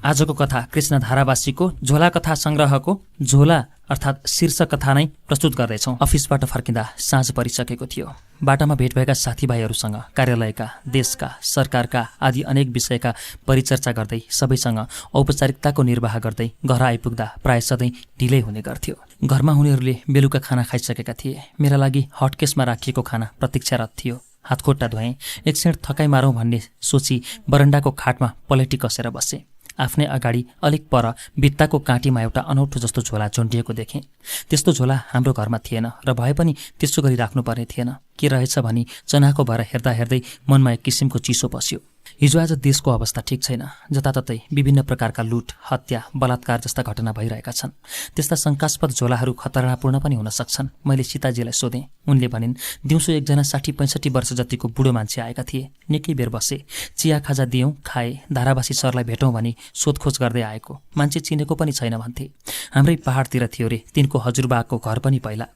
आजको कथा कृष्ण धारावासीको झोला कथा संग्रहको झोला अर्थात् शीर्षक कथा नै प्रस्तुत गर्दैछौँ। अफिसबाट फर्किँदा साँझ परिसकेको थियो। बाटामा भेट भएका साथीभाइहरूसँग कार्यालयका, देशका, सरकारका आदि अनेक विषयका परिचर्चा गर्दै सबैसँग औपचारिकताको निर्वाह गर्दै घर आइपुग्दा प्राय सधैँ ढिलै हुने गर्थ्यो। घरमा हुनेहरूले बेलुका खाना खाइसकेका थिए। मेरा लागि हटकेसमा राखिएको खाना प्रतीक्षारत थियो। हातखुट्टा धोएँ, एक क्षण थकाइ मारौँ भन्ने सोची बरन्डाको खाटमा पलेटी कसेर बसेँ। आफ्नै अगाडि अलिक पर भित्ताको काँटीमा एउटा अनौठो जस्तो झोला झुन्डिएको देखेँ। त्यस्तो झोला हाम्रो घरमा थिएन र भए पनि त्यसो गरी राख्नुपर्ने थिएन। के रहेछ भनी चनाको भएर हेर्दा हेर्दै मनमा एक किसिमको चिसो पस्यो। हिजो आज देशको अवस्था ठिक छैन। जताततै विभिन्न प्रकारका लुट, हत्या, बलात्कार जस्ता घटना भइरहेका छन्। त्यस्ता शङ्कास्पद झोलाहरू खतरापूर्ण पनि हुन सक्छन्। मैले सीताजीलाई सोधेँ। उनले भनिन्, दिउँसो एकजना 60-65 वर्ष जतिको बुढो मान्छे आएका थिए। निकै बेर बसे, चिया खाजा दियौँ, खाए। धारावासी सरलाई भेटौँ भनी सोधखोज गर्दै आएको। मान्छे चिनेको पनि छैन भन्थे। हाम्रै पहाडतिर थियो रे तिनको हजुरबाको घर पनि पहिला।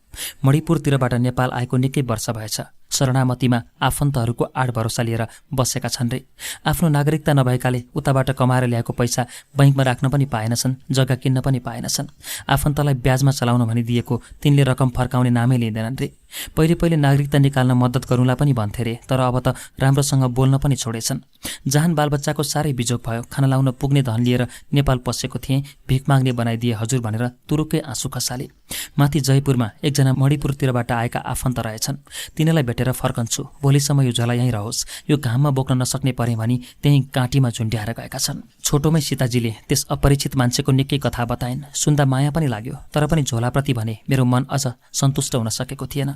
मणिपुरतिरबाट नेपाल आएको निकै वर्ष भएछ। शरणामतीमा आफन्तहरूको आड भरोसा लिएर बसेका छन् रे। आफ्नो नागरिकता नभएकाले उताबाट कमाएर ल्याएको पैसा बैंकमा राख्न पनि पाएनछन्, जग्गा किन्न पनि पाएनछन्। आफन्तलाई ब्याजमा चलाउन भनी दिएको तिनले रकम फर्काउने नामै लिँदैनन् रे। पहिले नागरिकता निकाल्न मद्दत गरौँला पनि भन्थे रे, तर अब त राम्रोसँग बोल्न पनि छोडेछन्। जहान बालबच्चाको साह्रै बिजोग भयो। खाना लाउन पुग्ने धन लिएर नेपाल पसेको थिएँ। भिख माग्ने बनाइदिए हजुर भनेर तुरुक्कै आँसु खसाले। माथि जयपुरमा एकजना मणिपुरतिरबाट आएका आफन्त रहेछन्। तिनीलाई भेटेर फर्कन्छु। भोलिसम्म यो झोला यहीँ रहोस्। यो घाममा बोक्न नसक्ने परे भनी त्यहीँ काँटीमा झुन्ड्याएर गएका छन्। छोटोमै सीताजीले त्यस अपरिचित मान्छेको निकै कथा बताइन्। सुन्दा माया पनि लाग्यो, तर पनि झोलाप्रति भने मेरो मन अझ सन्तुष्ट हुन सकेको थिएन।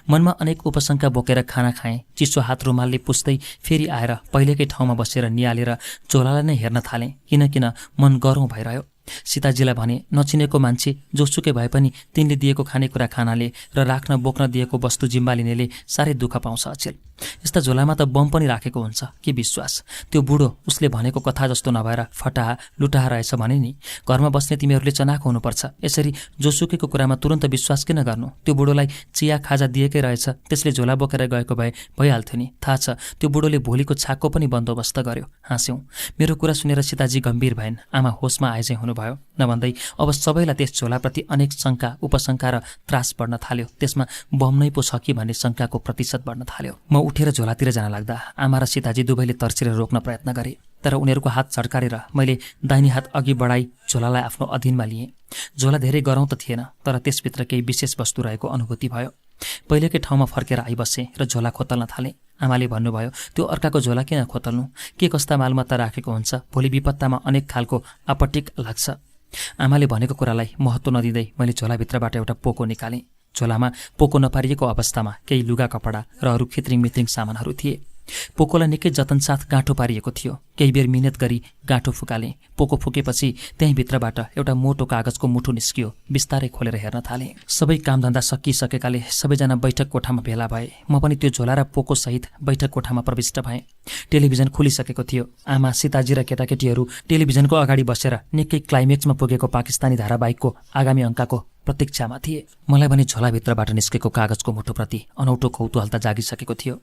मनमा अनेक उपशंका बोकेर खाना खाएँ। चिसो हात रुमालले पुस्दै फेरि आएर पहिलेकै ठाउँमा बसेर नियालेर झोलालाई नै हेर्न थालेँ। किन मन गह्रौँ भइरह्यो। सीताजीलाई भने, नचिनेको मान्छे जोसुकै भए पनि तिनले दिएको खानेकुरा खानाले र राख्न बोक्न दिएको वस्तु जिम्मा लिनेले साह्रै दुःख पाउँछ अचेल। यस्ता झोलामा त बम पनि राखेको हुन्छ। के विश्वास? त्यो बुढो उसले भनेको कथा जस्तो नभएर फटाहा लुटाहा रहेछ भने नि। घरमा बस्ने तिमीहरूले चनाखो हुनुपर्छ। यसरी जोसुकैको कुरामा तुरन्त विश्वास किन गर्नु? त्यो बुढोलाई चिया खाजा दिएकै रहेछ, त्यसले झोला बोकेर गएको भए भइहाल्थ्यो नि। थाहा छ, त्यो बुढोले भोलिको छाकको पनि बन्दोबस्त गर्यो। हाँस्यौँ। मेरो कुरा सुनेर सीताजी गम्भीर भएन। आमा होसमा आएझै हुनुभयो। नभन्दै अब सबैलाई त्यस झोलाप्रति अनेक शङ्का, उपशङ्का र त्रास बढ्न थाल्यो। त्यसमा बम नै पो छ कि भन्ने शङ्काको प्रतिशत बढ्न थाल्यो। म उठेर झोलातिर जान लाग्दा आमा र सीताजी दुवैले तर्सेर रोक्न प्रयत्न गरे, तर उनीहरूको हात झड्कारेर मैले दाहिने हात अघि बढाई झोलालाई आफ्नो अधीनमा लिएँ। झोला धेरै गरौँ त थिएन, तर त्यसभित्र केही विशेष वस्तु रहेको अनुभूति भयो। पहिलेकै ठाउँमा फर्केर आइबसेँ र झोला खोतल्न थालेँ। आमाले भन्नुभयो, त्यो अर्काको झोला किन खोतल्नु? के कस्ता मालमत्ता राखेको हुन्छ, भोलि विपत्तामा अनेक खालको आपत्तिक लाग्छ। आमाले भनेको कुरालाई महत्त्व नदिँदै मैले झोलाभित्रबाट एउटा पोको निकालेँ। झोलामा पोको नपारिएको अवस्थामा केही लुगा कपडा र अरू खित्रिङ मित्रिङ सामानहरू थिए। पोकोलाई निकै जतनसाथ गाँठो पारिएको थियो। केही बेर मिहिनेत गरी गाँठो फुकालेँ। पोको फुकेपछि त्यही भित्रबाट एउटा मोटो कागजको मुठो निस्कियो। बिस्तारै खोलेर हेर्न थालेँ। सबै कामधन्दा सकिसकेकाले सबैजना बैठक कोठामा भेला भए। म पनि त्यो झोला र पोको सहित बैठक कोठामा प्रविष्ट भएँ। टेलिभिजन खुलिसकेको थियो। आमा, सीताजी र केटाकेटीहरू टेलिभिजनको अगाडि बसेर निकै क्लाइमेक्समा पुगेको पाकिस्तानी धारावाहिकको आगामी अङ्कको प्रतीक्षामा थिए। मलाई भने झोलाभित्रबाट निस्केको कागजको मुठोप्रति अनौठो कौतूहलता जागिसकेको थियो।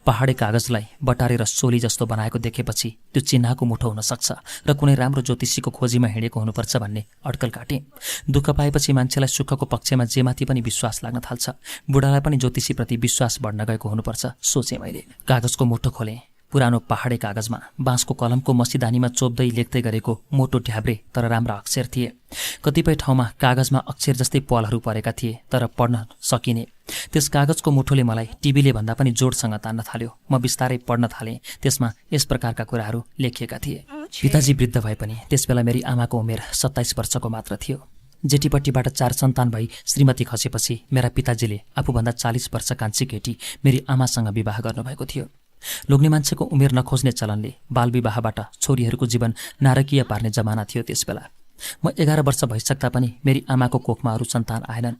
पहाडे कागजलाई बटारेर सोली जस्तो बनाएको देखेपछि त्यो चिन्हाको मुठो हुन सक्छ र कुनै राम्रो ज्योतिषीको खोजीमा हिँडेको हुनुपर्छ भन्ने अड्कल काटेँ। दुःख पाएपछि मान्छेलाई सुखको पक्षमा जेमाथि पनि विश्वास लाग्न थाल्छ। बुढालाई पनि ज्योतिषीप्रति विश्वास बढ्न गएको हुनुपर्छ, सोचेँ मैले। कागजको मुठो खोलेँ। पुरानो पहाडे कागजमा बाँसको कलमको मसिदानीमा चोप्दै लेख्दै गरेको मोटो ढ्याब्रे तर राम्रा अक्षर थिए। कतिपय ठाउँमा कागजमा अक्षर जस्तै पलहरू परेका थिए, तर पढ्न सकिने। त्यस कागजको मुठोले मलाई टिभीले भन्दा पनि जोडसँग तान्न थाल्यो। म बिस्तारै पढ्न थालेँ। त्यसमा यस प्रकारका कुराहरू लेखिएका थिए। पिताजी वृद्ध भए पनि त्यसबेला मेरी आमाको उमेर 27 वर्षको मात्र थियो। जेठीपट्टिबाट 4 सन्तान भई श्रीमती खसेपछि मेरा पिताजीले आफूभन्दा 40 वर्ष कान्छी केटी मेरी आमासँग विवाह गर्नुभएको थियो। लोग्ने मान्छेको उमेर नखोज्ने चलनले बालविवाहबाट छोरीहरूको जीवन नारकीय पार्ने जमाना थियो त्यसबेला। म 11 वर्ष भइसक्दा पनि मेरी आमाको कोखमा अरू सन्तान आएनन्।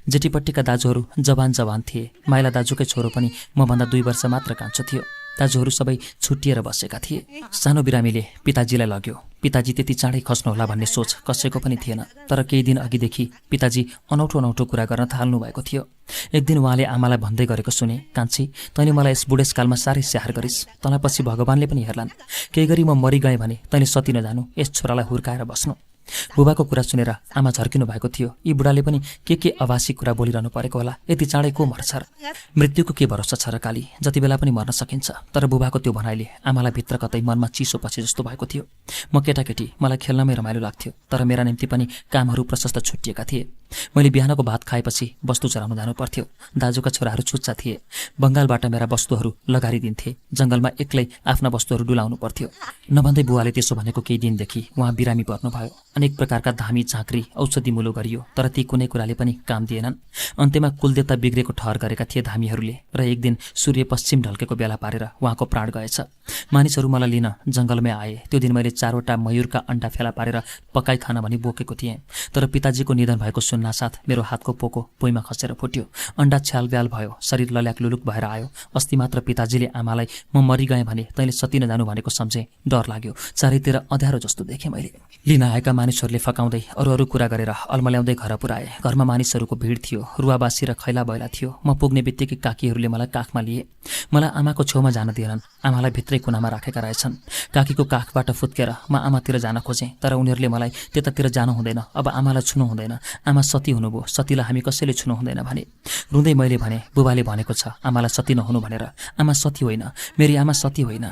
जेठीपट्टिका दाजुहरू जवान थिए। माइला दाजुकै छोरो पनि मभन्दा 2 वर्ष मात्र कान्छो थियो। दाजुहरू सबै छुट्टिएर बसेका थिए। सानो बिरामीले पिताजीलाई लग्यो। पिताजी त्यति चाँडै खस्नुहोला भन्ने सोच कसैको पनि थिएन। तर केही दिन अघिदेखि पिताजी अनौठो कुरा गर्न थाल्नु भएको थियो। एक दिन उहाँले आमालाई भन्दै गरेको सुने, कान्छी, तैँले मलाई यस बुढेसकालमा साह्रै स्याहार गरिस्, तँलाई पछि भगवानले पनि हेर्लान्। केही गरी म मरिगएँ भने तैँले सती नजानु, यस छोरालाई हुर्काएर बस्नु। बुबाको कुरा सुनेर आमा झर्किनु भएको थियो। यी बुढाले पनि के अभासी कुरा बोलिरहनु परेको होला, यति चाँडै को मर्छ र? मृत्युको के भरोसा छ र काली, जति बेला पनि मर्न सकिन्छ। तर बुबाको त्यो भनाइले आमालाई भित्र कतै मनमा चिसो पछि जस्तो भएको थियो। म केटाकेटी, मलाई खेल्नमै रमाइलो लाग्थ्यो, तर मेरा निम्ति पनि कामहरू प्रशस्त छुट्टिएका थिए। मैले बिहानको भात खाएपछि वस्तु चराउन जानु पर्थ्यो। दाजुका छोराहरू चुच्चा थिए। बङ्गालबाट मेरा वस्तुहरू लगारिदिन्थे। जङ्गलमा एक्लै आफ्ना वस्तुहरू डुलाउनु पर्थ्यो। नभन्दै बुवाले त्यसो भनेको केही दिनदेखि उहाँ बिरामी पर्नुभयो। अनेक प्रकारका धामी झाँक्री औषधि मुलो गरियो, तर ती कुनै कुराले पनि काम दिएनन्। अन्त्यमा कुलदेवता बिग्रेको ठहर गरेका थिए धामीहरूले, र एक दिन सूर्य पश्चिम ढल्केको बेला पारेर उहाँको प्राण गएछ। मानिसहरू मलाई लिन जङ्गलमै आए। त्यो दिन मैले 4वटा मयूरका अन्डा फेला पारेर पकाई खान भनी बोकेको थिएँ। तर पिताजीको निधन भएको सुन्नासाथ मेरो हातको पोको भुइँमा खसेर फुट्यो। अन्डा छ्यालब्याल भयो, शरीर लल्याक लुलुक भएर आयो। अस्ति मात्र पिताजीले आमालाई म मरिगएँ भने तैँले सती नजानु भनेको सम्झेँ। डर लाग्यो। चारैतिर अँध्यारो जस्तो देखेँ मैले। लिन आएका मानिसहरूले फकाउँदै अरू कुरा गरेर अल्मल्याउँदै घर पुर्याए। घरमा मानिसहरूको भिड थियो। रुवाबासी र खैला बैला थियो। म पुग्ने बित्तिकै काकीहरूले मलाई काखमा लिए। मलाई आमाको छेउमा जान दिएनन्। आमालाई भित्रै कुनामा राखेका रहेछन्। काकीको काखबाट फुत्केर म आमातिर जान खोजेँ, तर उनीहरूले मलाई त्यतातिर जानु हुँदैन, अब आमालाई छुनु हुँदैन, आमा सती हुनुभयो, सतीलाई हामी कसैले छुनु हुँदैन भने। रुँदै मैले भने, बुबाले भनेको छ आमालाई सती नहुनु भनेर। आमा सती होइन, मेरी आमा सती होइन।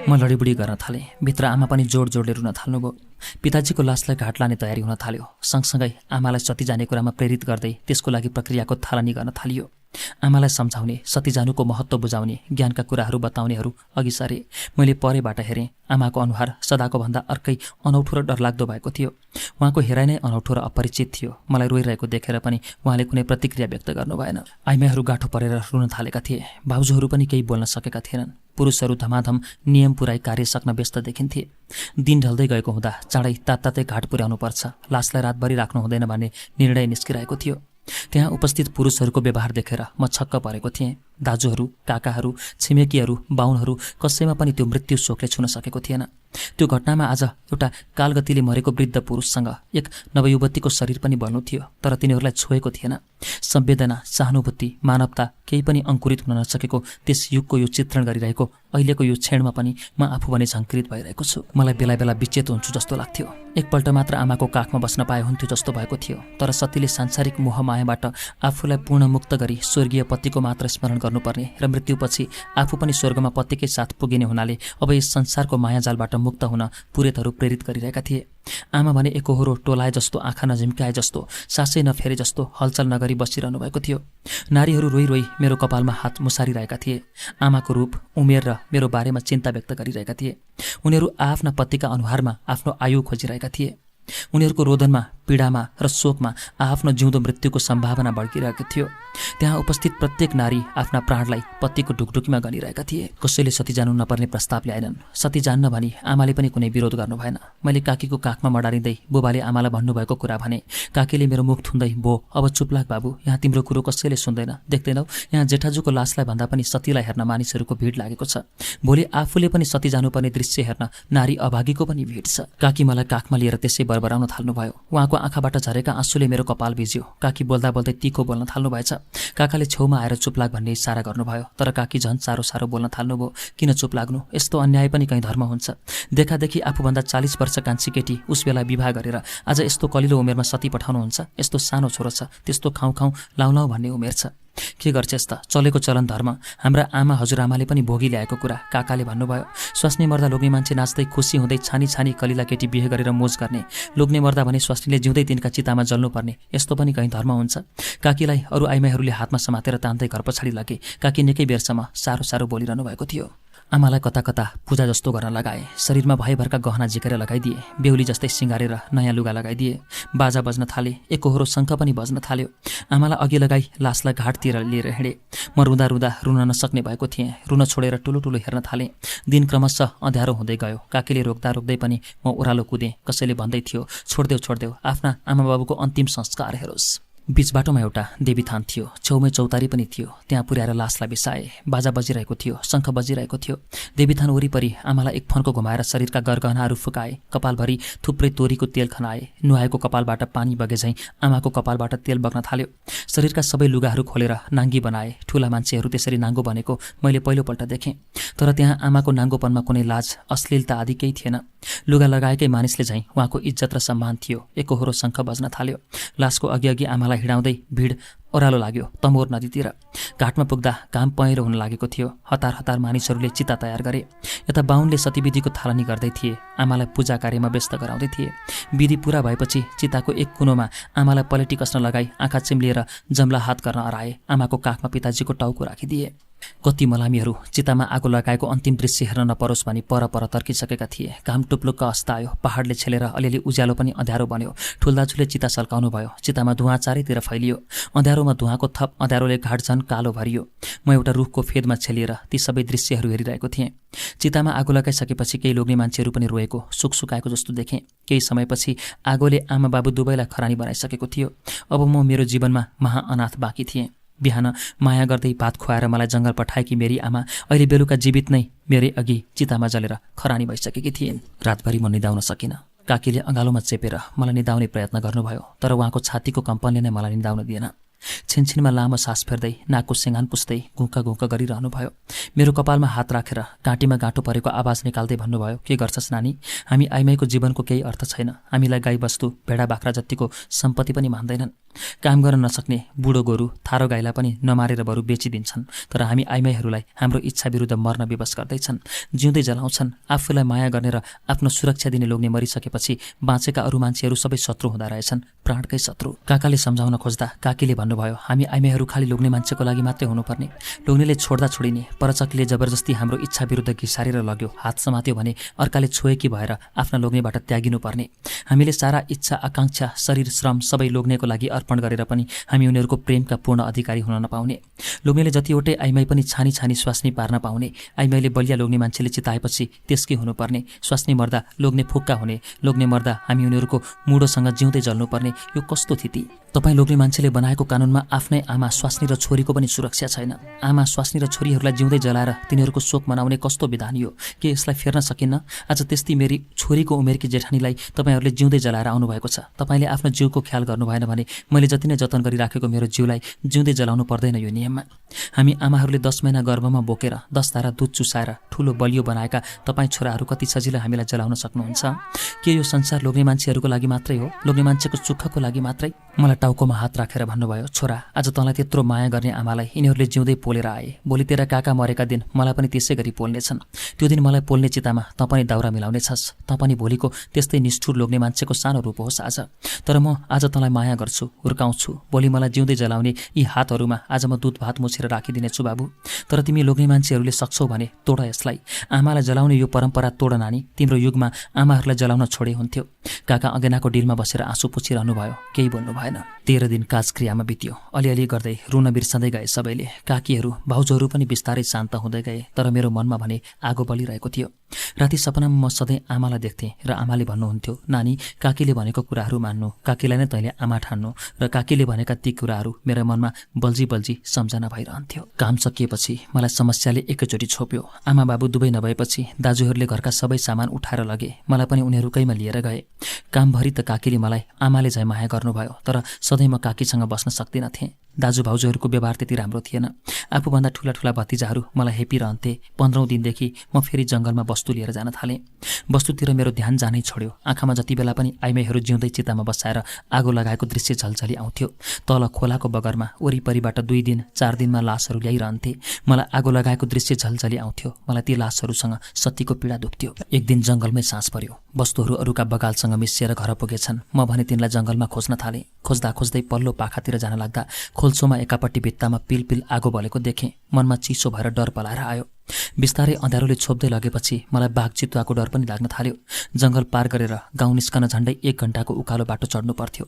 म लडीबुडी गर्न थालेँ। भित्र आमा पनि जोडले रुन थाल्नुभयो। पिताजीको लासलाई घाट लाने तयारी हुन थाल्यो। सँगसँगै आमालाई सती जाने कुरामा प्रेरित गर्दै त्यसको लागि प्रक्रियाको थालनी गर्न थालियो। आमालाई सम्झाउने, सती जानुको महत्त्व बुझाउने, ज्ञानका कुराहरू बताउनेहरू अघि सरे। मैले परेबाट हेरेँ। आमाको अनुहार सदाको भन्दा अर्कै अनौठो र डरलाग्दो भएको थियो। उहाँको हेराइ नै अनौठो र अपरिचित थियो। मलाई रोइरहेको देखेर पनि उहाँले कुनै प्रतिक्रिया व्यक्त गर्नु भएन। आइमाईहरू गाँठो परेर रुन थालेका थिए। भाउजूहरू पनि केही बोल्न सकेका थिएनन्। पुरुषहरू धमाधम नियम पुराई कार्य सक्न व्यस्त देखिन्थे। दिन ढल्दै गएको हुँदा चाँडै तात्तातै घाट पुर्याउनु पर्छ, लासलाई रातभरि राख्नु हुँदैन भन्ने निर्णय निस्किरहेको थियो। त्यहाँ उपस्थित पुरुषहरूको व्यवहार देखेर म छक्क परेको थिएँ। दाजुहरू, काकाहरू, छिमेकीहरू, बाहुनहरू कसैमा पनि त्यो मृत्यु शोकले छुन सकेको थिएन। त्यो घटनामा आज एउटा कालगतिले मरेको वृद्ध पुरुषसँग एक नवयुवतीको शरीर पनि बल्नु थियो, तर तिनीहरूलाई छोएको थिएन। संवेदना, सहानुभूति, मानवता केही पनि अङ्कुरित हुन नसकेको त्यस युगको यो चित्रण गरिरहेको अहिलेको यो क्षणमा पनि म आफू भने झङ्कृत भइरहेको छु। मलाई बेला बेला विचेत हुन्छु जस्तो लाग्थ्यो। एकपल्ट मात्र आमाको काखमा बस्न पाए हुन्थ्यो जस्तो भएको थियो। तर सतीले सांसारिक मोहमायाबाट आफूलाई पूर्ण मुक्त गरी स्वर्गीय पतिको मात्र स्मरण गर्नुपर्ने र मृत्युपछि आफू पनि स्वर्गमा पतिकै साथ पुगिने हुनाले अब यस संसारको मायाजालबाट मुक्त हुन पुरेतहरू प्रेरित गरिरहेका थिए। आमा भने एकहोरो टोलाए जस्तो, आँखा नझिम्काए जस्तो, सासै नफेरे जस्तो हलचल नगरी बसिरहनु भएको थियो। नारीहरू रोइ रोइ मेरो कपालमा हात मुसारिरहेका थिए। आमाको रूप, उमेर र मेरो बारेमा चिन्ता व्यक्त गरिरहेका थिए। उनीहरू आफ्ना पतिका अनुहारमा आफ्नो आयु खोजिरहेका थिए। उनीहरूको रोदनमा, पीडामा र शोकमा आफ्नो जिउँदो मृत्युको सम्भावना बढ्किरहेको थियो। त्यहाँ उपस्थित प्रत्येक नारी आफ्ना प्राणलाई पतिको ढुकढुकीमा गनिरहेका थिए। कसैले सती जानु नपर्ने प्रस्ताव ल्याएनन्। सती जान्न भनी आमाले पनि कुनै विरोध गर्नु भएन। मैले काकीको काखमा मडारिँदै बुबाले आमालाई भन्नुभएको कुरा भने। काकीले मेरो मुख थुन्दै, बो अब चुप लाग बाबु, यहाँ तिम्रो कुरो कसैले सुन्दैन, देख्दैनौ यहाँ जेठाजुको लासलाई भन्दा पनि सतीलाई हेर्न मानिसहरूको भिड लागेको छ। भोलि आफूले पनि सती जानुपर्ने दृश्य हेर्न नारी अभागीको पनि भिड छ। काकी मलाई काखमा लिएर त्यसै बरबराउन थाल्नुभयो। उहाँको आँखाबाट झरेका आँसुले मेरो कपाल भिज्यो। काकी बोल्दा बोल्दै तीखो बोल्न थाल्नु भएछ। काकाले छेउमा आएर चुप लाग भन्ने इसारा गर्नुभयो, तर काकी झन् सारो बोल्न थाल्नुभयो। किन चुप लाग्नु, यस्तो अन्याय पनि कहीँ धर्म हुन्छ? देखादेखि आफूभन्दा 40 वर्ष कान्छी केटी उस बेला विवाह गरेर आज यस्तो कलिलो उमेरमा सती पठाउनुहुन्छ? यस्तो सानो छोरो छ, त्यस्तो खाउँ लाउलाउ भन्ने उमेर छ। के गर्छस् त, चलेको चलन धर्म। हाम्रा आमा हजुरआमाले पनि भोगी ल्याएको कुरा। काकाले भन्नुभयो, स्वास्नी मर्दा लोग्ने मान्छे नाच्दै खुसी हुँदै छानी छानी कलिला केटी बिहे गरेर मोज गर्ने, लोग्ने मर्दा भने स्वास्नीले जिउँदै तिनका चितामा जल्नुपर्ने, यस्तो पनि कहीँ धर्म हुन्छ? काकीलाई अरू आइमाईहरूले हातमा समातेर तान्दै घर पछाडि लगे। काकी निकै बेरसम्म सारो बोलिरहनु भएको थियो। आमालाई कता कता पूजा जस्तो गर्न लगाए। शरीरमा भयभरका गहना झिकेर लगाइदिए। बेहुली जस्तै सिँगारेर नयाँ लुगा लगाइदिए। बाजा बज्न थाले। एकहोरो शङ्ख पनि बज्न थाल्यो। आमालाई अघि लगाई लासलाई घाटतिर लिएर हिँडे। म रुँदा रुन नसक्ने भएको थिएँ। रुन छोडेर ठुलो हेर्न थालेँ। दिन क्रमशः अँध्यारो हुँदै गयो। काकीले रोक्दै पनि म ओह्रालो कुदेँ। कसैले भन्दै थियो, छोड्देऊ आफ्ना आमा बाबुको अन्तिम संस्कार हेरोस्। बीच बाटोमा एउटा देवीथान थियो, छेउमै चौतारी पनि थियो। त्यहाँ पुर्याएर लासलाई बिसाए। बाजा बजिरहेको थियो, शङ्ख बजिरहेको थियो। देवीथान वरिपरि आमालाई एक फन्को घुमाएर शरीरका गरगहनाहरू फुकाए, कपालभरि थुप्रै तोरीको तेल खनाए। नुहाएको कपालबाट पानी बगे झैँ आमाको कपालबाट तेल बग्न थाल्यो। शरीरका सबै लुगाहरू खोलेर नाङ्गी बनाए। ठुला मान्छेहरू त्यसरी नाङ्गो बनेको मैले पहिलोपल्ट देखेँ। तर त्यहाँ आमाको नाङ्गोपनमा कुनै लाज, अश्लीलता आदि केही थिएन। लुगा लगाएकै मानिसले झैँ उहाँको इज्जत र सम्मान थियो। एकहोरो शङ्ख बज्न थाल्यो। लासको अघि आमालाई हिँडाउँदै भिड ओह्रालो लाग्यो तमोर नदीतिर। घाटमा पुग्दा घाम पहेँलो हुन लागेको थियो। हतार हतार मानिसहरूले चिता तयार गरे। यता बाहुनले सतीविधिको थालनी गर्दै थिए, आमालाई पूजा कार्यमा व्यस्त गराउँदै थिए। विधि पूरा भएपछि चिताको एक कुनोमा आमालाई पलेटी कस्न लगाई आँखा चिम्लिएर जम्ला हात गर्न अराए। आमाको काखमा पिताजीको टाउको राखिदिए। कति मलामीहरू चितामा आगो लगाएको अन्तिम दृश्य हेर्न नपरोस् भनी पर तर्किसकेका थिए। घाम टुप्लुक्क अस्तायो। पहाडले छेलेर अलिअलि उज्यालो पनि अँध्यारो बन्यो। ठुल्दाजुले चिता सल्काउनु भयो। चितामा धुवाँ चारैतिर फैलियो। अँध्यारोमा धुवाँको थप अँध्यारोले घाट झन् कालो भरियो। म एउटा रुखको फेदमा छेलिएर ती सबै दृश्यहरू हेरिरहेको थिएँ। चितामा आगो लगाइसकेपछि केही लोग्ने मान्छेहरू पनि रोएको, सुकसुकाएको जस्तो देखेँ। केही समयपछि आगोले आमा बाबु दुवैलाई खरानी बनाइसकेको थियो। अब म मेरो जीवनमा महाअनाथ बाँकी थिएँ। बिहान माया गर्दै भात खुवाएर मलाई जङ्गल पठाएकी मेरी आमा अहिले बेलुका जीवित नै मेरै अघि चितामा जलेर खरानी भइसकेकी थिइन्। रातभरि म निदाउन सकिनँ। काकीले अँगालोमा चेपेर मलाई निदाउने प्रयत्न गर्नुभयो, तर उहाँको छातीको कम्पनले नै मलाई निदाउन दिएन। छिनछिनमा लामो सास फेर्दै नाकको सेङ्गान पुस्दै घुँका गरिरहनु भयो। मेरो कपालमा हात राखेर घाँटीमा गाँठो परेको आवाज निकाल्दै भन्नुभयो, के गर्छस् नानी? हामी आइमाईको जीवनको केही अर्थ छैन। हामीलाई गाई बस्तु भेडा बाख्रा जतिको सम्पत्ति पनि मान्दैनन्। काम गर्न नसक्ने बुढो गोरु थारो गाईलाई पनि नमारेर बरु बेचिदिन्छन्। तर हामी आइमाईहरूलाई हाम्रो इच्छा विरुद्ध मर्न विवश गर्दैछन्। जिउँदै जलाउँछन्। आफूलाई माया गर्ने र आफ्नो सुरक्षा दिने लोग्ने मरिसकेपछि बाँचेका अरू मान्छेहरू सबै शत्रु हुँदा रहेछन्, प्राणकै शत्रु। काकाले सम्झाउन खोज्दा काकीले भन्नुभयो, हामी आइमाईहरू खालि लोग्ने मान्छेको लागि मात्रै हुनुपर्ने। लोग्नेले छोड्दा छोडिने, परचकले जबरजस्ती हाम्रो इच्छा विरुद्ध घिसारेर लग्यो, हात समात्यो भने अर्काले छोएकी भएर आफ्ना लोग्नेबाट त्यागिनुपर्ने। हामीले सारा इच्छा आकाङ्क्षा शरीर श्रम सबै लोग्नेको लागि अर्पण गरेर पनि हामी उनीहरूको प्रेमका पूर्ण अधिकारी हुन नपाउने। लोग्नेले जतिवटै आइमाई पनि छानी छानी स्वास्नी पार्न पाउने। आइमाईले बलिया लोग्ने मान्छेले चिताएपछि त्यसकै हुनुपर्ने। स्वास्नी मर्दा लोग्ने फुक्का हुने, लोग्ने मर्दा हामी उनीहरूको मुडोसँग जिउँदै जल्नुपर्ने। यो कस्तो थिति? तपाईँ लोग्ने मान्छेले बनाएको कानुनमा आफ्नै आमा स्वास्नी र छोरीको पनि सुरक्षा छैन। आमा स्वास्नी र छोरीहरूलाई जिउँदै जलाएर तिनीहरूको शोक मनाउने कस्तो विधान यो? के यसलाई फेर्न सकिन्न? आज त्यस्तै मेरी छोरीको उमेरकी जेठानीलाई तपाईँहरूले जिउँदै जलाएर आउनुभएको छ। तपाईँले आफ्नो जिउको ख्याल गर्नु भएन भने मैले जति नै जतन गरिराखेको मेरो जिउलाई जिउँदै जलाउनु पर्दैन यो नियममा। हामी आमाहरूले 10 महिना गर्भमा बोकेर 10 धारा दुध चुसाएर ठुलो बलियो बनाएका तपाईँ छोराहरू कति सजिलो हामीलाई जलाउन सक्नुहुन्छ? के यो संसार लोग्ने मान्छेहरूको लागि मात्रै हो? लोग्ने मान्छेको सुखको लागि मात्रै? मलाई टाउकोमा हात राखेर भन्नुभयो, छोरा, आज तँलाई त्यत्रो माया गर्ने आमालाई यिनीहरूले जिउँदै पोलेर आए। भोलि तेरा काका मरेका दिन मलाई पनि त्यसै गरी पोल्नेछन्। त्यो दिन मलाई पोल्ने चितामा तँ पनि दाउरा मिलाउनेछस्। तँ पनि भोलिको त्यस्तै निष्ठुर लोग्ने मान्छेको सानो रूप होस् आज। तर म आज तँलाई माया गर्छु, हुर्काउँछु। भोलि मलाई जिउँदै जलाउने यी हातहरूमा आज म दुध भात मुछेर राखिदिनेछु बाबु। तर तिमी लोग्ने मान्छेहरूले सक्छौ भने तोड यसलाई। आमालाई जलाउने यो परम्परा तोड नानी। तिम्रो युगमा आमाहरूलाई जलाउन छोडे हुन्थ्यो। काका अगेनाको डिलमा बसेर आँसु पुछिरहनु भयो, केही बोल्नु भएन। 13 दिन काजक्रियामा बित्यो। अलिअलि गर्दै रुन बिर्सँदै गए सबैले। काकीहरू भाउजूहरू पनि बिस्तारै शान्त हुँदै गए। तर मेरो मनमा भने आगो बलिरहेको थियो। राति सपनामा म सधैँ आमालाई देख्थेँ र आमाले भन्नुहुन्थ्यो, नानी, काकीले भनेको कुराहरू मान्नु, काकीलाई नै तैँले आमा ठान्नु। र काकीले भनेका ती कुराहरू मेरो मनमा बल्झी सम्झना भइरहन्थ्यो। काम सकिएपछि मलाई समस्याले एकैचोटि छोप्यो। आमा बाबु दुवै नभएपछि दाजुहरूले घरका सबै सामान उठाएर लगे। मलाई पनि उनीहरूकैमा लिएर गए। कामभरि त काकीले मलाई आमाले झैँ माया गर्नुभयो। तर सधैँ म काकीसँग बस्न सक्दिनथेँ। दाजु भाउजूहरूको व्यवहार त्यति राम्रो थिएन। आफूभन्दा ठुला भतिजाहरू मलाई हेपिरहन्थे। 15औं दिनदेखि म फेरि जङ्गलमा वस्तु लिएर जान थालेँ। वस्तुतिर मेरो ध्यान जानै छोड्यो। आँखामा जति बेला पनि आइमाईहरू जिउँदै चितामा बसाएर आगो लगाएको दृश्य झलझली आउँथ्यो। तल खोलाको बगरमा वरिपरिबाट 2 दिन 4 दिनमा लासहरू ल्याइरहन्थे। मलाई आगो लगाएको दृश्य झलझली आउँथ्यो। मलाई ती लासहरूसँग सतीको पीडा दुख्थ्यो। एक दिन जङ्गलमै साँझ पर्यो। वस्तुहरू अरूका बगालसँग मिसिएर घर पुगेछन्। म भने तिनलाई जङ्गलमा खोज्न थालेँ। खोज्दै पल्लो पाखातिर जान लाग्दा खोल्सोमा एकापट्टि भित्तामा पिल आगो बलेको देखेँ। मनमा चिसो भएर डर पलाएर आयो। बिस्तारै अँध्यारोले छोप्दै लगेपछि मलाई बाघ चितुवाको डर पनि लाग्न थाल्यो। जङ्गल पार गरेर गाउँ निस्कन झन्डै 1 घण्टाको उकालो बाटो चढ्नु पर्थ्यो।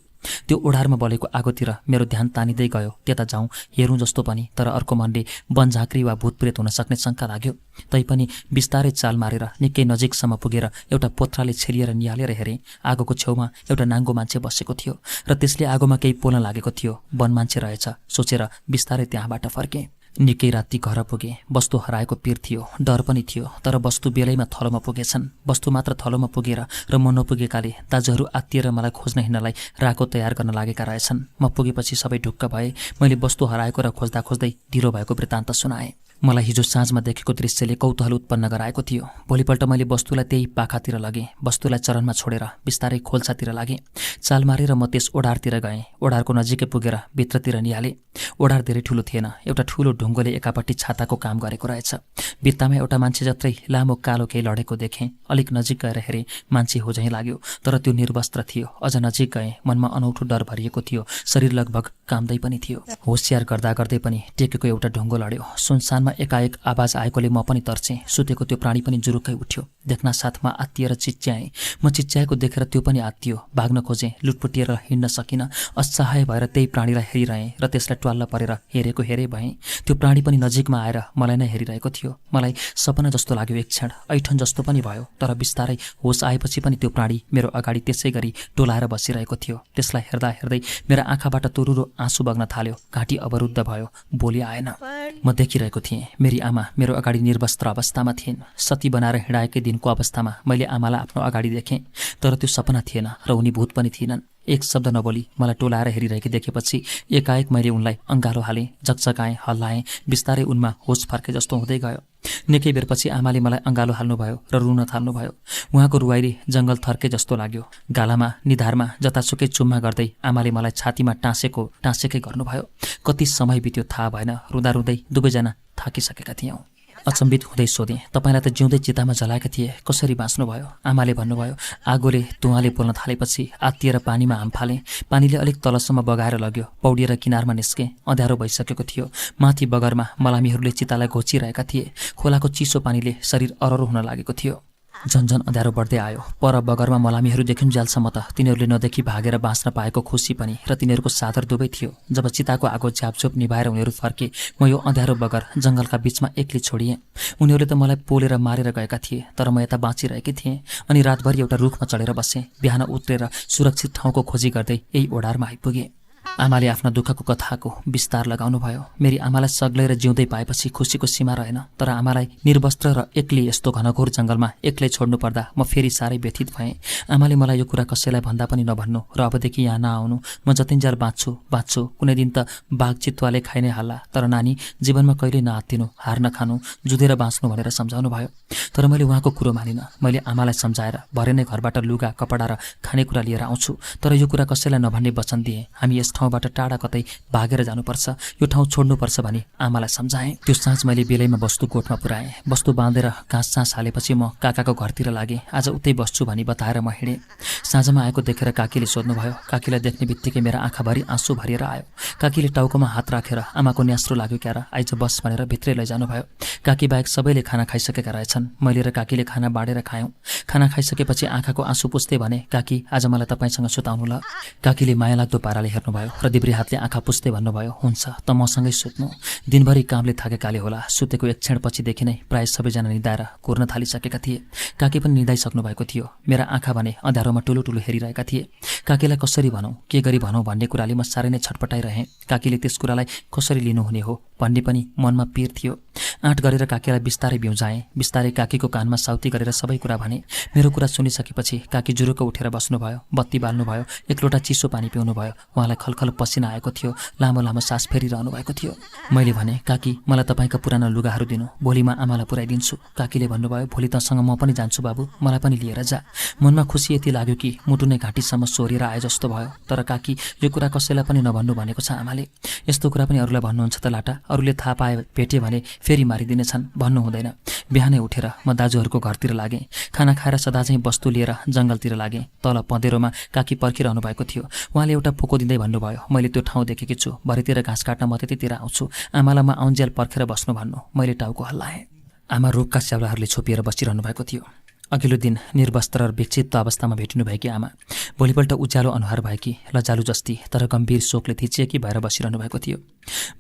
त्यो ओढारमा बलेको आगोतिर मेरो ध्यान तानिँदै गयो। त्यता जाउँ हेरौँ जस्तो पनि, तर अर्को मनले वनझाँक्री वा भूतप्रेत हुन सक्ने शङ्का लाग्यो। तैपनि बिस्तारै चाल मारेर निकै नजिकसम्म पुगेर एउटा पोथ्राले छेलिएर निहालेर हेरेँ। आगोको छेउमा एउटा नाङ्गो मान्छे बसेको थियो र त्यसले आगोमा केही पोल्न लागेको थियो। वन मान्छे रहेछ सोचेर बिस्तारै त्यहाँबाट फर्केँ। निकै राति घर पुगे। वस्तु हराएको पिर थियो, डर पनि थियो, तर वस्तु बेलैमा थलोमा पुगेछन्। वस्तु मात्र थलोमा पुगेर र म नपुगेकाले दाजुहरू आत्तिएर मलाई खोज्न हिँड्नलाई राको तयार गर्न लागेका रहेछन्। म पुगेपछि सबै ढुक्क भए। मैले वस्तु हराएको र खोज्दा खोज्दै ढिलो भएको वृत्तान्त सुनाएँ। मलाई हिजो साँझमा देखेको दृश्यले कौतूहल उत्पन्न गराएको थियो। भोलिपल्ट मैले वस्तुलाई त्यही पाखातिर लगेँ। वस्तुलाई चरणमा छोडेर बिस्तारै खोल्सातिर लागेँ। चाल मारेर म त्यस ओढारतिर गएँ। ओढारको नजिकै पुगेर भित्रतिर निहालेँ। ओढार धेरै ठुलो थिएन। एउटा ठुलो ढुङ्गोले एकापट्टि छाताको काम गरेको रहेछ। भित्तामा एउटा मान्छे जत्रै लामो कालो केही लडेको देखेँ। अलिक नजिक गएर हेरेँ, मान्छे हो झैँ लाग्यो, तर त्यो निर्वस्त्र थियो। अझ नजिक गएँ, मनमा अनौठो डर भरिएको थियो। शरीर लगभग काम्दै पनि थियो। होसियार गर्दा गर्दै पनि टेकेको एउटा ढुङ्गो लड्यो। सुनसानमा एकाएक आवाज आएकोले म पनि तर्सेँ। सुतेको त्यो प्राणी पनि जुरुक्कै उठ्यो। देख्न साथमा आत्तिएर चिच्याएँ। म चिच्याएको देखेर त्यो पनि आत्तियो। भाग्न खोजेँ, लुटपुटिएर हिँड्न सकिनँ। असहाय भएर त्यही प्राणीलाई हेरिरहेँ र त्यसलाई ट्वाल्ल परेर हेरेको हेरे भएँ। त्यो प्राणी पनि नजिकमा आएर मलाई नै हेरिरहेको थियो। मलाई सपना जस्तो लाग्यो एक क्षण, ऐठन जस्तो पनि भयो। तर बिस्तारै होस आएपछि पनि त्यो प्राणी मेरो अगाडि त्यसै गरी डोलाएर बसिरहेको थियो। त्यसलाई हेर्दा हेर्दै मेरा आँखाबाट तुरुरु आँसु बग्न थाल्यो। घाँटी अवरुद्ध भयो, बोली आएन। म देखिरहेको थिएँ, मेरी आमा मेरो अगाडि निर्वस्त्र अवस्थामा थिइन्। सती बनाएर हिँडाएकै दिनको अवस्थामा मैले आमालाई आफ्नो अगाडि देखेँ, तर त्यो सपना थिएन र उनी भूत पनि थिएनन्। एक शब्द नबोली मलाई टोलाएर हेरिरहेकी देखेपछि एकाएक मैले उनलाई अँगालो हालेँ, झकझकाएँ, हल्लाएँ। बिस्तारै उनमा होस फर्के जस्तो हुँदै गयो। निकै बेरपछि आमाले मलाई अँगालो हाल्नुभयो र रुन थाल्नुभयो। उहाँको रुवाइले जङ्गल थर्के जस्तो लाग्यो। गालामा निधारमा जतासुकै चुम्मा गर्दै आमाले मलाई छातीमा टाँसेकै गर्नुभयो। कति समय बित्यो थाहा भएन। रुँदा रुँदै दुवैजना थाकिसकेका थियौँ। अचम्बित हुँदै सोधेँ, तपाईँलाई त जिउँदै चितामा जलाएका थिए, कसरी बाँच्नुभयो? आमाले भन्नुभयो, आगोले धुवाँले पोल्न थालेपछि आत्तिएर पानीमा हाम फालेँ। पानीले अलिक तलसम्म बगाएर लग्यो। पौडिएर किनारमा निस्केँ। अँध्यारो भइसकेको थियो। माथि बगरमा मलामीहरूले चितालाई घोचिरहेका थिए। खोलाको चिसो पानीले शरीर अररो हुन लागेको थियो। झन्झन अँध्यारो बढ्दै आयो। पर बगरमा मलामीहरू देखिन्जेलसम्म त तिनीहरूले नदेखि भागेर बाँच्न पाएको खुसी पनि र तिनीहरूको सादर दुवै थियो। जब चिताको आगो झ्यापझोप निभाएर उनीहरू फर्के, म यो अँध्यारो बगर जङ्गलका बीचमा एक्लै छोडिएँ। उनीहरूले त मलाई पोलेर मारेर गएका थिए, तर म यता बाँचिरहेकी थिएँ। अनि रातभरि एउटा रुखमा चढेर बसेँ। बिहान उत्रेर सुरक्षित ठाउँको खोजी गर्दै यही ओढारमा आइपुगेँ। आमाले आफ्ना दुःखको कथाको विस्तार लगाउनुभयो। मेरी आमालाई सग्लै र जिउँदै पाएपछि खुसीको सीमा रहेन। तर आमालाई निर्वस्त्र र एक्लै यस्तो घनघोर जङ्गलमा एक्लै छोड्नु पर्दा म फेरि साह्रै व्यथित भएँ। आमाले मलाई यो कुरा कसैलाई भन्दा पनि नभन्नु र अबदेखि यहाँ नआउनु। म जतिन्जेल बाँच्छु, कुनै दिन त बाघ चितुवाले खाइ नै हाल्ला, तर नानी जीवनमा कहिल्यै नआत्तिनु, हार नखानु, जुधेर बाँच्नु भनेर सम्झाउनु भयो। तर मैले उहाँको कुरो मानिनँ। मैले आमालाई सम्झाएर भरे नै घरबाट लुगा कपडा र खानेकुरा लिएर आउँछु, तर यो कुरा कसैलाई नभन्ने वचन दिएँ। हामी यस ठाउँबाट टाढा कतै भागेर जानुपर्छ, यो ठाउँ छोड्नुपर्छ भनी आमालाई सम्झाएँ। त्यो साँझ मैले बेलैमा वस्तु कोठमा पुर्याएँ। वस्तु बाँधेर घाँस हालेपछि म काकाको घरतिर लागेँ। आज उतै बस्छु भनी बताएर म हिँडेँ। साँझमा आएको देखेर काकीले सोध्नुभयो। काकीलाई देख्ने बित्तिकै मेरा आँखाभरि आँसु भरिएर आयो। काकीले टाउकोमा हात राखेर आमाको न्यास्रो लाग्यो क्यार, आइज बस भनेर भित्रै लैजानुभयो। काकी बाहेक सबैले खाना खाइसकेका रहेछन्। मैले र काकीले खाना बाँडेर खायौँ। खाना खाइसकेपछि आँखाको आँसु पुस्दै भने, काकी आज मलाई तपाईँसँग सुताउनु ल। काकीले मायालाग्दो पाराले हेर्नुभयो र देब्रे हातले आँखा पुस्दै भन्नुभयो, हुन्छ त मसँगै सुत्नु। दिनभरि कामले थाकेकाले होला, सुतेको एक क्षण पछिदेखि नै प्राय सबैजना निदाएर कुर्न थालिसकेका थिए। काकी पनि निदाइसक्नु भएको थियो। मेरा आँखा भने अँध्यारोमा टुलु हेरिरहेका थिए। काकीलाई कसरी भनौँ, के गरी भनौँ भन्ने कुराले म साह्रै नै छटपटाइरहेँ। काकीले त्यस कुरालाई कसरी लिनुहुने हो भन्ने पनि मनमा पिर थियो। आँट गरेर काकीलाई बिस्तारै बिउजाएँ। बिस्तारै काकीको कानमा साउती गरेर सबै कुरा भने। मेरो कुरा सुनिसकेपछि काकी जुरुक्क उठेर बस्नुभयो, बत्ती बाल्नुभयो, एक लोटा चिसो पानी पिउनुभयो। उहाँलाई खलखल पसिना आएको थियो, लामो लामो सास फेरिरहनु भएको थियो। मैले भने, काकी मलाई तपाईँका पुराना लुगाहरू दिनु, भोलि म आमालाई पुर्याइदिन्छु। काकीले भन्नुभयो, भोलि तसँग म पनि जान्छु बाबु, मलाई पनि लिएर जा। मनमा खुसी यति लाग्यो कि मुटु नै घाँटीसम्म सोरिएर आए जस्तो भयो। तर काकी यो कुरा कसैलाई पनि नभन्नु भनेको छ आमाले। यस्तो कुरा पनि अरूलाई भन्नुहुन्छ त लाटा, अरूले थाहा पाए भेटे भने फेरि मारिदिनेछन्, भन्नु हुँदैन। बिहानै उठेर म दाजुहरूको घरतिर लागेँ। खाना खाएर सदा चाहिँ वस्तु लिएर जङ्गलतिर लागेँ। तल पँधेरोमा काकी पर्खिरहनु भएको थियो। उहाँले एउटा पोको दिँदै भन्नुभयो, मैले त्यो ठाउँ देखेकी छु, भरेतिर घाँस काट्न म त्यतिर आउँछु, आमालाई म आउन्जेल पर्खेर बस्नु भन्नु। मैले टाउको हल्लाएँ। आमा रोगका स्याउलाहरूले छोपिएर बसिरहनु भएको थियो। अघिल्लो दिन निर्वस्त्र र विक्षिप्त अवस्थामा भेटिनु भएकी आमा भोलिपल्ट उज्यालो अनुहार भएकी लजालु जस्ती तर गम्भीर शोकले थिचिएकी भएर बसिरहनु भएको थियो।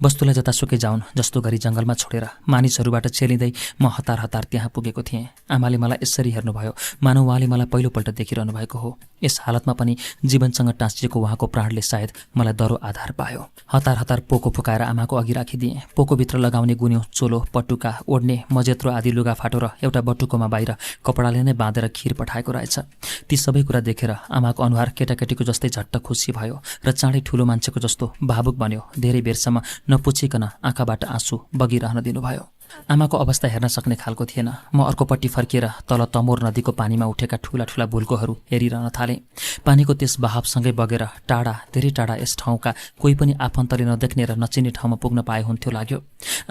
वस्तुलाई जतासुकै जाउन् जस्तो गरी जङ्गलमा छोडेर मानिसहरूबाट चेलिँदै म हतार हतार त्यहाँ पुगेको थिएँ। आमाले मलाई यसरी हेर्नुभयो मानव उहाँले मलाई पहिलोपल्ट देखिरहनु भएको हो। यस हालतमा पनि जीवनसँग टाँसिएको उहाँको प्राणले सायद मलाई दरो आधार पायो। हतार हतार पोको फुकाएर आमाको अघि राखिदिएँ। पोकोभित्र लगाउने गुन्यौ, चोलो, पटुका, ओड्ने, मजेत्रो आदि लुगाफाटो र एउटा बटुकोमा बाहिर कपडाले नै बाँधेर खीर पठाएको रहेछ। ती सबै कुरा देखेर आमाको अनुहार केटाकेटीको जस्तै झट्ट खुसी भयो र चाँडै ठुलो मान्छेको जस्तो भावुक बन्यो। धेरै बेरसम्म नपुछिकन आँखाबाट आँसु बगिरहन दिनुभयो। आमाको अवस्था हेर्न सक्ने खालको थिएन। म अर्कोपट्टि फर्किएर तल तमोर नदीको पानीमा उठेका ठूला ठूला भुल्कोहरू हेरिरहन थालेँ। पानीको त्यस बहावसँगै बगेर टाढा, धेरै टाढा यस ठाउँका कोही पनि आफन्तले नदेख्ने र नचिन्ने ठाउँमा पुग्न पाए हुन्थ्यो लाग्यो।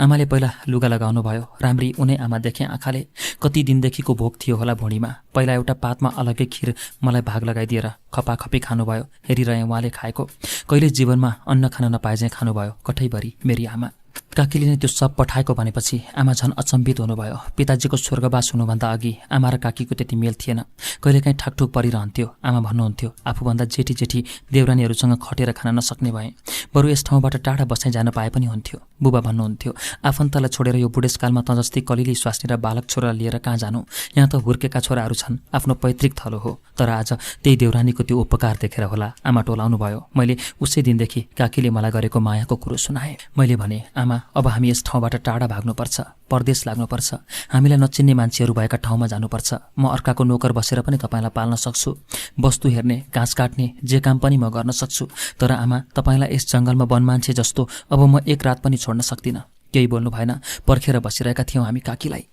आमाले पहिला लुगा लगाउनु भयो। राम्री उनै आमा देखेँ आँखाले। कति दिनदेखिको भोक थियो होला भुँडीमा। पहिला एउटा पातमा अलग्गै खीर मलाई भाग लगाइदिएर खपाखपी खानुभयो। हेरिरहेँ उहाँले खाएको। कहिले जीवनमा अन्न खान नपाए चाहिँ खानुभयो कठैभरि मेरी आमा। काकीले नै त्यो सब पठाएको भनेपछि आमा झन् अचम्बित हुनुभयो। पिताजीको स्वर्गवास हुनुभन्दा अघि आमा र काकीको त्यति मेल थिएन। कहिलेकाहीँ ठाकठुक परिरहन्थ्यो। आमा भन्नुहुन्थ्यो आफूभन्दा जेठी जेठी देवरानीहरूसँग खटेर खान नसक्ने भए बरु यस ठाउँबाट टाढा बसाइ जान पाए पनि हुन्थ्यो। बुबा भन्नुहुन्थ्यो आफन्तलाई छोडेर यो बुढेसकालमा त जस्तै कलिली स्वास्नी र बालक छोरा लिएर कहाँ जानु, यहाँ त हुर्केका छोराहरू छन्, आफ्नो पैतृक थलो हो। तर आज त्यही देवरानीको त्यो उपकार देखेर होला आमा टोलाउनु भयो। मैले उसै दिनदेखि काकीले मलाई गरेको मायाको कुरो सुनाएँ। मैले भने आमा अब हामी यस ठाउँबाट टाढा भाग्नुपर्छ, परदेश लाग्नुपर्छ, हामीलाई नचिन्ने मान्छेहरू भएका ठाउँमा जानुपर्छ। म अर्काको नोकर बसेर पनि तपाईँलाई पाल्न सक्छु, वस्तु हेर्ने, घाँस काट्ने जे काम पनि म गर्न सक्छु। तर आमा तपाईँलाई यस जङ्गलमा वनमान्छे जस्तो अब म एक रात पनि छोड्न सक्दिनँ। केही बोल्नु भएन। पर्खेर बसिरहेका थियौँ हामी काकीलाई।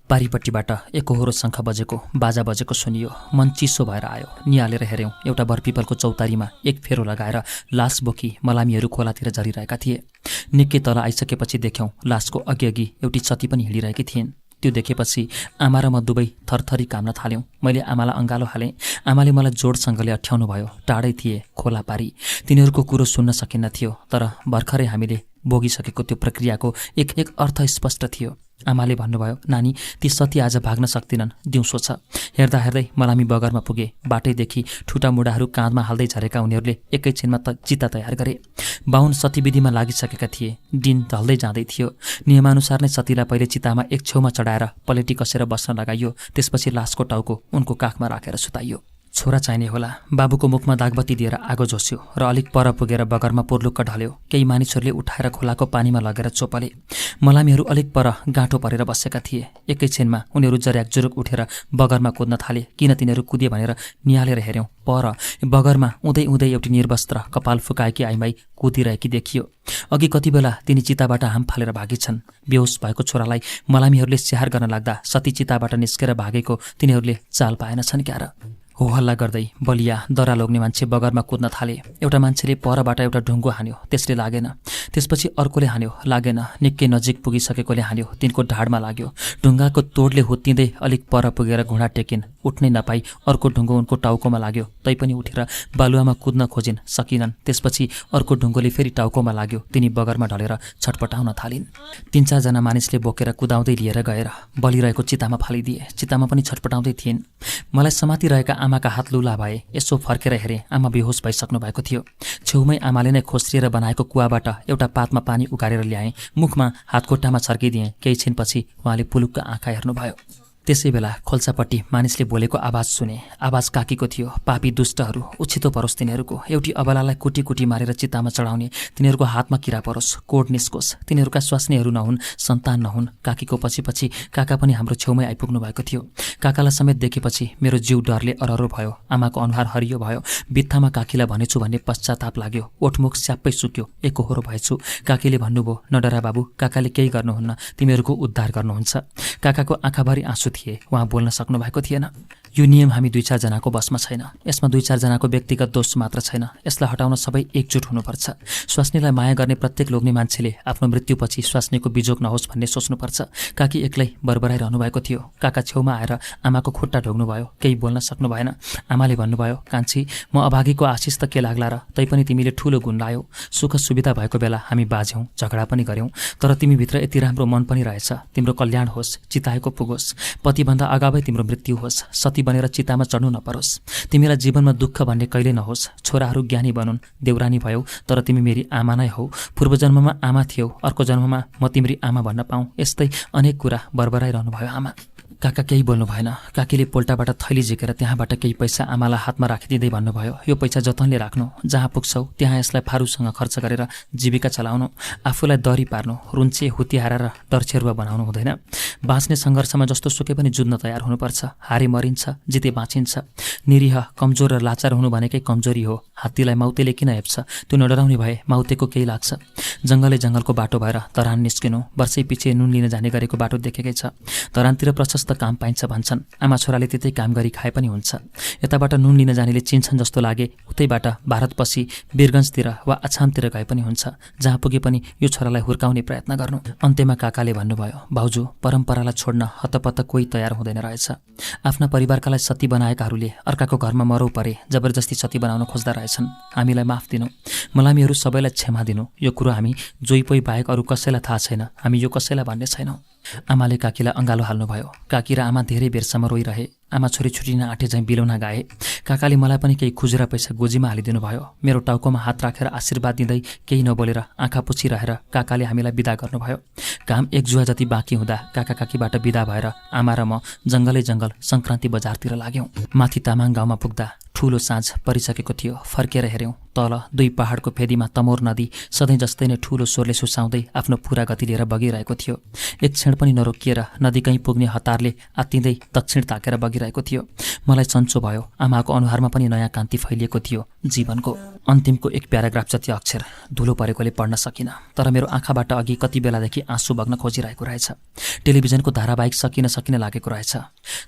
पारिपट्टिबाट एकहोरो शङ्ख बजेको, बाजा बजेको सुनियो। मन चिसो भएर आयो। निहालेर हेऱ्यौँ एउटा बरपिपलको चौतारीमा एक फेरो लगाएर लास बोकी मलामीहरू खोलातिर झरिरहेका थिए। निकै तल आइसकेपछि देख्यौँ लासको अघि एउटी सती पनि हिँडिरहेकी थिइन्। त्यो देखेपछि आमा र म दुवै थरथरी काम्न थाल्यौँ। मैले आमालाई अँगालो हालेँ। आमाले मलाई जोडसँगले अठ्याउनु भयो। टाढै थिए खोला पारी। तिनीहरूको कुरो सुन्न सकिन्न थियो। तर भर्खरै हामीले भोगिसकेको त्यो प्रक्रियाको एक एक अर्थ स्पष्ट थियो। आमाले भन्नुभयो नानी ती सती आज भाग्न सक्दिनन्, दिउँसो छ। हेर्दा हेर्दै मलामी बगरमा पुगे। बाटैदेखि ठुटा मुढाहरू काँधमा हाल्दै झरेका उनीहरूले एकैछिनमा चिता तयार गरे। बाहुन सतीविधिमा लागिसकेका थिए। दिन ढल्दै जाँदै थियो। नियमानुसार नै सतीलाई पहिले चितामा एक छेउमा चढाएर पलेटी कसेर बस्न लगाइयो। त्यसपछि लासको टाउको उनको काखमा राखेर सुताइयो। छोरा चाहिने होला। बाबुको मुखमा दागबत्ती दिएर आगो झोस्यो र अलिक पर पुगेर बगरमा पुर्लुक्क ढल्यो। केही मानिसहरूले उठाएर खोलाको पानीमा लगेर चोपले। मलामीहरू अलिक पर गाँठो परेर बसेका थिए। एकैछिनमा उनीहरू जर्याकजुरुक उठेर बगरमा कुद्न थाले। किन तिनीहरू कुदिए भनेर निहालेर हेऱ्यौँ। पर बगरमा उदै उदै एउटी निर्वस्त्र कपाल फुकाएकी आइमाई कुदिरहेकी देखियो। अघि कति बेला तिनी चिताबाट हाम फालेर भागेछन्। बेहोस भएको छोरालाई मलामीहरूले स्याहार गर्न लाग्दा सती चिताबाट निस्केर भागेको तिनीहरूले चाल पाएनछन् क्यार। हो हल्ला गर्दै बलिया दरा लोग्ने मान्छे बगरमा कुद्न थाले। एउटा मान्छेले परबाट एउटा ढुङ्गो हान्यो, त्यसले लागेन। त्यसपछि अर्कोले हान्यो, लागेन। निकै नजिक पुगिसकेकोले हान्यो, तिनको ढाडमा लाग्यो। ढुङ्गाको तोडले हुत्तिँदै अलिक पर पुगेर घुँडा टेकिन्। उठ्नै नपाई अर्को ढुङ्गो उनको टाउकोमा लाग्यो। तैपनि उठेर बालुवामा कुद्न खोजिन्, सकिनन्। त्यसपछि अर्को ढुङ्गोले फेरि टाउकोमा लाग्यो। तिनी बगरमा ढलेर छटपटाउन थालिन्। 3-4 मानिसले बोकेर कुदाउँदै लिएर गएर बलिरहेको चितामा फालिदिए। चितामा पनि छटपटाउँदै थिइन्। मलाई समातिरहेका आमाका हात लुला भए। यसो फर्केर हेरेँ, आमा बेहोस भइसक्नु भएको थियो। छेउमै आमाले नै खोस्रिएर बनाएको कुवाबाट एउटा पातमा पानी उकालेर ल्याएँ। मुखमा हातखुट्टामा छर्किदिएँ। केही छिनपछि उहाँले पुलुक्क आँखा हेर्नुभयो। त्यसै बेला खोल्सापट्टि मानिसले बोलेको आवाज सुने। आवाज काकीको थियो। पापी दुष्टहरू, उछितो परोस् तिनीहरूको। एउटी अबलालाई कुटी कुटी मारेर चितामा चढाउने। तिनीहरूको हातमा किरा परोस्, कोड निस्कोस्। तिनीहरूका स्वास्नीहरू नहुन्, सन्तान नहुन्। काकीको पछि पछि काका पनि हाम्रो छेउमै आइपुग्नु भएको थियो। काकालाई समेत देखेपछि मेरो जिउ डरले अररो भयो। आमाको अनुहार हरियो भयो। बित्थामा काकीलाई भनेछु भन्ने पश्चाताप लाग्यो। ओठमुख स्याप्पै सुक्यो। एकहोरो भएछु। काकीले भन्नुभयो नडरा बाबु, काकाले केही गर्नुहुन्न, तिमीहरूको उद्धार गर्नुहुन्छ। काकाको आँखाभरि आँसु थिए। उहाँ बोल्न सक्नु भएको थिएन। यो नियम हामी 2-4 जनाको बसमा छैन। यसमा 2-4 जनाको व्यक्तिगत दोष मात्र छैन। यसलाई हटाउन सबै एकजुट हुनुपर्छ। स्वास्नीलाई माया गर्ने प्रत्येक लोग्ने मान्छेले आफ्नो मृत्युपछि स्वास्नीको बिजोग नहोस् भन्ने सोच्नुपर्छ। काकी एक्लै बरबराइरहनु भएको थियो। काका छेउमा आएर आमाको खुट्टा ढोग्नुभयो। केही बोल्न सक्नु भएन। आमाले भन्नुभयो, कान्छी, म अभागीको आशिष त के लाग्ला र? तैपनि तिमीले ठूलो गुण लायौ। सुख सुविधा भएको बेला हामी बाझ्यौं, झगडा पनि गर्यौं, तर तिमीभित्र यति राम्रो मन पनि रहेछ। तिम्रो कल्याण होस्, चिताएको पुगोस्। पतिभन्दा अगावै तिम्रो मृत्यु होस्। सती बनेर चितामा चढ्नु नपरोस्। तिमीलाई जीवनमा दुःख भन्ने कहिले नहोस्। छोराहरू ज्ञानी बनुन्, देउरानी भयौ, तर तिमी मेरी आमा नै हौ। पूर्व जन्ममा आमा थियौ, अर्को जन्ममा म तिम्री आमा भन्न पाऊँ। यस्तै अनेक कुरा बरबराइरहनु भयो आमा। काका केही बोल्नु भएन। काकीले पोल्टाबाट थैली झिकेर त्यहाँबाट केही पैसा आमालाई हातमा राखिदिँदै भन्नुभयो, यो पैसा जतनले राख्नु। जहाँ पुग्छौ त्यहाँ यसलाई फारूसँग खर्च गरेर जीविका चलाउनु। आफूलाई दरी पार्नु, रुन्चे हुतिहारा र डरछेरुवा बनाउनु हुँदैन। बाँच्ने सङ्घर्षमा जस्तो सुकै पनि जुझ्न तयार हुनुपर्छ। हारे मरिन्छ, जिते बाँचिन्छ। निरीह, कमजोर र लाचार हुनु भनेकै कमजोरी हो। हात्तीलाई माउतेले किन हेप्छ? त्यो नडराउने भए माउतेको केही लाग्छ। जङ्गलको बाटो भएर तरान निस्किनु। वर्षै पछि नुन लिन जाने गरेको बाटो देखेकै छ। तरानतिर प्रशस्त काम पाइन्छ भन्छन्। आमा छोराले त्यतै काम गरी खाए पनि हुन्छ। यताबाट नुन लिन जानेले चिन्छन् जस्तो लागे उतैबाट भारतपछि वीरगञ्जतिर वा अछामतिर गए पनि हुन्छ। जहाँ पुगे पनि यो छोरालाई हुर्काउने प्रयत्न गर्नु। अन्त्यमा काकाले भन्नुभयो, भाउजू, परम्परालाई छोड्न हतपत कोही तयार हुँदैन रहेछ। आफ्ना परिवारकालाई सती बनाएकाहरूले अर्काको घरमा मरौ परे जबरजस्ती सती बनाउन खोज्दा रहेछन्। हामीलाई माफ दिनु। मलामीहरू सबैलाई क्षमा दिनु। यो कुरो हामी जोइपोइ बाहेक अरू कसैलाई थाहा छैन। हामी यो कसैलाई भन्ने छैनौँ। आमाले काकीलाई अँगालो हाल्नुभयो। काकी र आमा धेरै बेरसम्म रोइरहे। आमा छोरी छुटिन आँटे झैँ बिलौना गाए। काकाले मलाई पनि केही खुजुरा पैसा गोजीमा हालिदिनु भयो। मेरो टाउकोमा हात राखेर आशीर्वाद दिँदै केही नबोलेर आँखा पुछिरहेर काकाले हामीलाई बिदा गर्नुभयो। काम 1 जुवा जति बाँकी हुँदा काका काकीबाट बिदा भएर आमा र म जङ्गलै जङ्गल सङ्क्रान्ति बजारतिर लाग्यौँ। माथि तामाङ गाउँमा पुग्दा ठूलो साँझ परिसकेको थियो। फर्केर हेऱ्यौँ, तल 2 पहाडको फेदीमा तमोर नदी सधैँ जस्तै नै ठूलो स्वरले सुसाउँदै आफ्नो पूरा गति लिएर बगिरहेको थियो। एक क्षण पनि नरोकिएर नदी कहीँ पुग्ने हतारले आत्तिँदै दक्षिण ताकेर बगिरहेको थियो। मलाई सन्चो भयो। आमाको अनुहारमा पनि नयाँ कान्ति फैलिएको थियो। जीवनको अन्तिमको 1 प्याराग्राफ जति अक्षर धुलो परेकोले पढ्न सकिनँ, तर मेरो आँखाबाट अघि कति बेलादेखि आँसु बग्न खोजिरहेको रहेछ। टेलिभिजनको धारावाहिक सकिन लागेको रहेछ।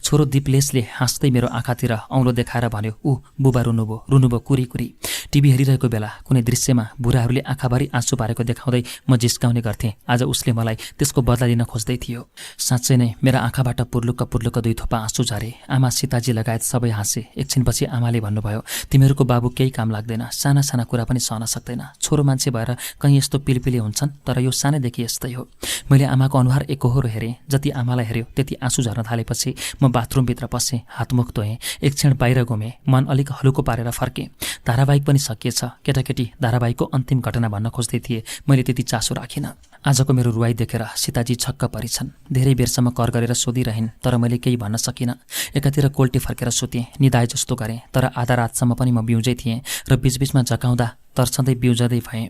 छोरो दीपलेशले हाँस्दै मेरो आँखातिर औँलो देखाएर भन्यो, ऊ बुबा रुनुभयो कुरी कुरी। टिभी हेरिरहेको बेला कुनै दृश्यमा बुढाहरूले आँखाभरि आँसु पारेको देखाउँदै म जिस्काउने गर्थेँ। आज उसले मलाई त्यसको बदला लिन खोज्दै थियो। साँच्चै नै मेरा आँखाबाट पुर्लुक्क 2 थोपा आँसु झारे। आमा, सीताजी लगायत सबै हाँसे। एकछिनपछि आमाले भन्नुभयो, तिमीहरूको बाबु केही काम लाग्दैन, साना साना कुरा पनि सहन सक्दैन। छोरो मान्छे भएर कहीँ यस्तो पिलपिले हुन्छन्, तर यो सानैदेखि यस्तै हो। मैले आमाको अनुहार एकहोरो हेरेँ। जति आमालाई हेऱ्यो त्यति आँसु झर्न थालेपछि म बाथरुमभित्र पसेँ, हातमुख धोएँ, एक क्षण बाहिर घुमेँ, मन अलिक हलुको पारेर फर्केँ। धारावाहिक पनि सकिएछ। केटाकेटी धारावाहिकको अन्तिम घटना भन्न खोज्दै थिए। मैले त्यति चासो राखिनँ। आजको मेरो रुवाई देखेर सीताजी छक्क परिछन्। धेरै बेरसम्म कर गरेर सोधिरहन्, तर मैले केही भन्न सकिनँ। एकातिर कोल्टे फर्केर सुतेँ, निदाए जस्तो गरेँ, तर आधा रातसम्म पनि म बिउजै थिएँ र बीचबीचमा जकाउँदा तर्सँदै बिउजदै भएँ।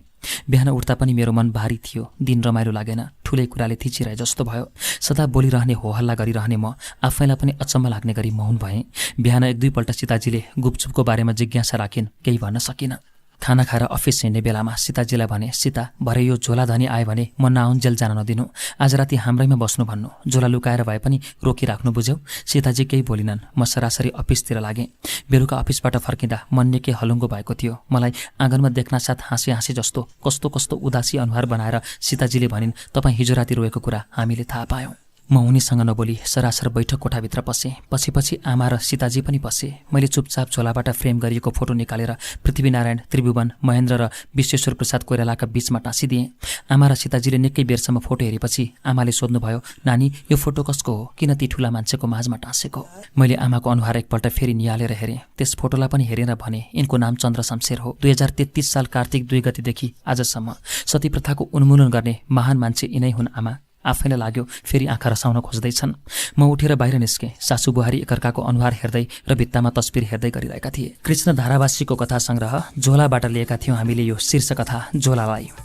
बिहान उठ्दा पनि मेरो मन भारी थियो। दिन रमाइलो लागेन। ठुलै कुराले थिचिरहे जस्तो भयो। सदा बोलिरहने, होहल्ला गरिरहने म आफैलाई पनि अचम्म लाग्ने गरी मौन भएँ। बिहान 1-2 पल्ट सीताजीले गुपचुपको बारेमा जिज्ञासा राखिन्, केही भन्न सकिनँ। खाना खाएर अफिस हिँड्ने बेलामा सीताजीलाई भने, सीता, भरे यो झोला धनी आयो भने म नाउन्जेल जान नदिनु। आज राति हाम्रैमा बस्नु भन्नु। झोला लुकाएर भए पनि रोकिराख्नु, बुझ्यौ? सीताजी केही बोलिनन्। म सरासरी अफिसतिर लागेँ। बेलुका अफिसबाट फर्किँदा मन निकै हलुङ्गो भएको थियो। मलाई आँगनमा देख्नासाथ हाँसी जस्तो कस्तो उदासी अनुहार बनाएर सीताजीले भनिन्, तपाईँ हिजो राति रोएको कुरा हामीले थाहा पायौँ। म उनीसँग नबोली सरासर बैठक कोठाभित्र पसेँ। पछि आमा र सीताजी पनि पसे। मैले चुपचाप झोलाबाट फ्रेम गरिएको फोटो निकालेर पृथ्वीनारायण, त्रिभुवन, महेन्द्र र विश्वेश्वर प्रसाद कोइरालाका बीचमा टाँसिदिएँ। आमा र सीताजीले निकै बेरसम्म फोटो हेरेपछि आमाले सोध्नुभयो, नानी, यो फोटो कसको हो? किन ती ठुला मान्छेको माझमा टाँसेको? मैले आमाको अनुहार एकपल्ट फेरि निहालेर हेरेँ। त्यस फोटोलाई पनि हेरेर भने, यिनको नाम चन्द्र शमशेर हो। 2033 साल कार्तिक 2 गतेदेखि आजसम्म सती प्रथाको उन्मूलन गर्ने महान मान्छे यिनै हुन्। आमा, आफैलाई लाग्यो फेरि आँखा रसाउन खोज्दैछन्। म उठेर बाहिर निस्केँ। सासु बुहारी एकअर्काको अनुहार हेर्दै र भित्तामा तस्बिर हेर्दै गरिरहेका थिए। कृष्ण धारावासीको कथा संग्रह झोलाबाट लिएका थियौँ हामीले यो शीर्षकथा झोलालाई।